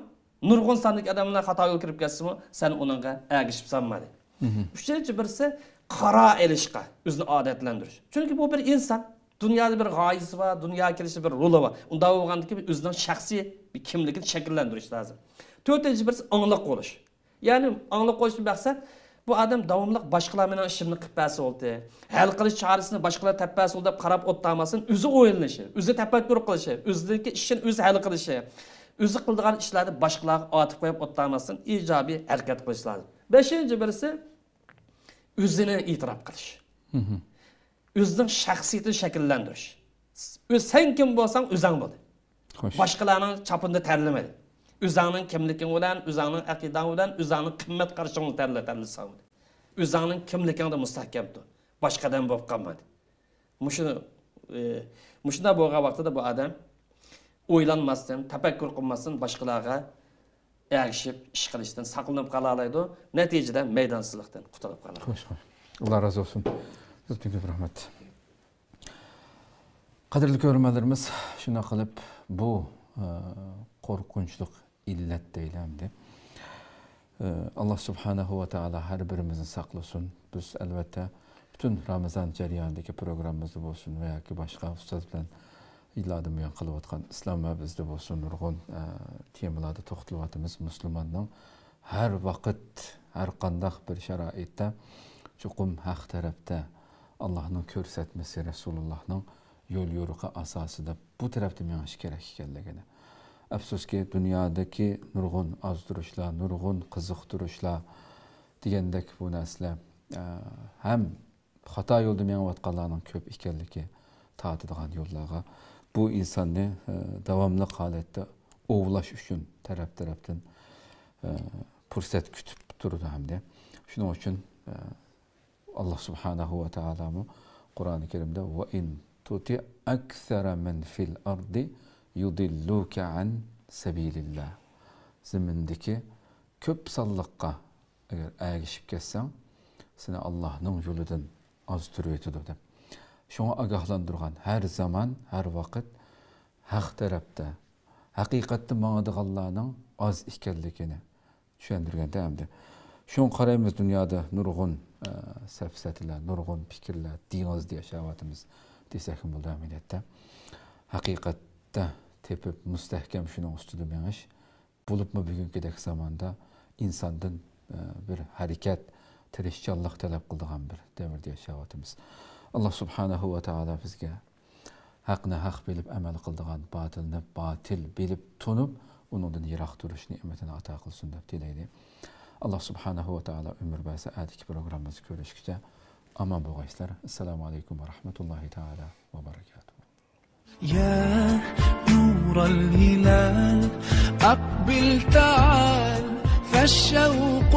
نۇرغۇن ساندىكى ئادەملەر خاتا يولغا كىرىپ كەتسىمۇ، سەن ئۇنىڭغا ئەگىشىپ سالما دەيدۇ. ئۈچىنچى بىرسى، قارار ئېلىشقا ئۆزىنى ئادەتلەندۈرۈش. چۈنكى بۇ بىر ئىنسان. دۇنيادا بىر غايىسى بار، دۇنياغا كېلىشتە بىر رولى بار. ئۇنداق بولغاندىكىن ئۆزىنىڭ شەخسىي بىر كىملىكىنى شەكىللەندۈرۈش لازىم. تۆتىنچى بىرسى ئاڭلىق بولۇش. يەنى ئاڭلىق بولۇشتىن مەقسەت، بۇ ئادەم داۋاملىق باشقىلار مېنىڭ ئىشىمنى قىلىپ بەرسە بولدى، ھەل قىلىش چارىسىنى باشقىلار تېپىپ بەرسە بولدى دەپ قاراپ ئولتۇرماستىن، ئۆزى ئويلىنىشى، ئۆزى تەپەككۇر قىلىشى، ئۆزىدىكى ئىشىنى ئۆزى ھەل قىلىشى، ئۆزى قىلىدىغان ئىشلارنى باشقىلارغا ئارتىپ قويۇپ ئولتۇرماستىن، ئىجابىي ھەرىكەت قىلىش لازىم. بەشىنچى بىرسى، ئۆزىنى ئېتىراپ قىلىش. ئۆزىنىڭ شەخسىيىتىنى شەكىللەندۈرۈش. ئۆز، سەن كىم بولساڭ، ئۆزۈڭ بول. خوش. باشقىلارنىڭ چاپىنىدا تەرلىمە. ئۆزۈڭنىڭ كىملىكىڭ بىلەن، ئۆزۈڭنىڭ ئەقىدەڭ بىلەن، ئۆزۈڭنىڭ قىممەت قارىشىڭنى تەرلە، تەرلىسەڭ. ئۆزۈڭنىڭ كىملىكىڭدە مۇستەھكەم تۇر. باشقا ئادەم بولۇپ قالما. مۇشۇ، ئى، مۇشۇنداق بولغان ۋاقتىدا بۇ ئادەم ئويلانماستىن، تەپەككۇر قىلماستىن باشقىلارغا ئەگىشىپ ئىش قىلىشتىن ساقلىنىپ قالالايدۇ، نەتىجىدە مەيدانسىزلىقتىن قۇتۇلۇپ قالىدۇ. خوش، خوش. ئاللا رازى بولسۇن. كۆپتىن كۆپ رەھمەت. قەدىرلىك كۆرۈرمەنلىرىمىز، شۇنداق قىلىپ بۇ، ئە، قورقۇنچلۇق ئىللەت دەيلى ئەمدى. ئە، ئاللا سۇبھانەھۇ ۋە تائالا ھەر بىرىمىزنى ساقلىسۇن. بىز ئەلۋەتتە پۈتۈن رامىزان جەريانىدىكى پروگراممىمىزدا بولسۇن ۋە ياكى باشقا ئۇستاز بىلەن يىللاردىن بۇيان قىلىۋاتقان ئىسلام ۋە بىزدە بولسۇن نۇرغۇن، ئە، تېمىلاردا توختىلىۋاتىمىز. مۇسۇلماننىڭ ھەر ۋاقىت، ھەر قانداق بىر شارائىتتا چوقۇم ھەق تەرەپتە، ئاللانىڭ كۆرسەتمىسى، رەسۇلۇللانىڭ يول يورۇقى ئاساسىدا بۇ تەرەپتە مېڭىش كېرەك ئىكەنلىكىنى. ئەپسۇسكى، دۇنيادىكى نۇرغۇن ئازدۇرۇشلار، نۇرغۇن قىزىقتۇرۇشلار دېگەندەك بۇ نەرسىلەر، ئە، ھەم خاتا يولدا مېڭىۋاتقانلارنىڭ كۆپ ئىكەنلىكى، تارتىدىغان يوللارغا بۇ ئىنساننى، ئە، داۋاملىق ھالەتتە ئوۋلاش ئۈچۈن تەرەپ-تەرەپتىن، ئە، پۇرسەت كۈتۈپ تۇرىدۇ ھەمدە شۇنىڭ ئۈچۈن، ئە، ئاللا سۇبھانەھۇ ۋە تائالامۇ قۇرئانى كەرىمدە، «ۋە ئىن تۇتىئ ئەكسەرە مەن فىل ئەردى يۇدىللۇكە ئەن سەبىلىللا.» زېمىندىكى كۆپ سانلىققا ئەگەر ئەگىشىپ كەتسەڭ، سېنى ئاللانىڭ يولىدىن ئازدۇرۇۋېتىدۇ دەپ. شۇڭا ئاگاھلاندۇرغان، ھەر زامان، ھەر ۋاقىت ھەق تەرەپتە، ھەقىقەتتە ماڭىدىغانلارنىڭ ئاز ئىكەنلىكىنى چۈشەندۈرگەندە ئەمدى. شۇڭا قارايمىز، دۇنيادا نۇرغۇن، ئە، سەپسەتىلەر، نۇرغۇن پىكىرلەر دېڭىزدا ياشاۋاتىمىز دېسەكمۇ بولىدۇ ئەمەلىيەتتە. ھەقىقەتتە تېپىپ، مۇستەھكەم شۇنىڭ ئۈستىدە مېڭىش، بولۇپمۇ بۈگۈنكىدەك زاماندا ئىنساندىن، ئە، بىر ھەرىكەت، تىرىشچانلىق تەلەپ قىلىدىغان بىر دەۋردە ياشاۋاتىمىز. ئاللا سۇبھانەھۇ ۋە تائالا بىزگە ھەقنى ھەق بىلىپ ئەمەل قىلىدىغان، باتىلنى باتىل بىلىپ تونۇپ، ئۇنىڭدىن يىراق تۇرۇش نېمىتىنى ئاتا قىلسۇن دەپ تىلەيلى. ئاللا سۇبھانەھۇ ۋە تائالا ئۆمۈر بەرسە، ئەتىكى پروگراممىمىزدا كۆرۈشكىچە ئامان بولغايسىلەر. ئەسسالامۇ ئەلەيكۇم ۋە رەھمەتۇللاھى تائالا ۋە بەرەكاتۇھۇ. يا نور الهلال، أقبل تعال، فالشوق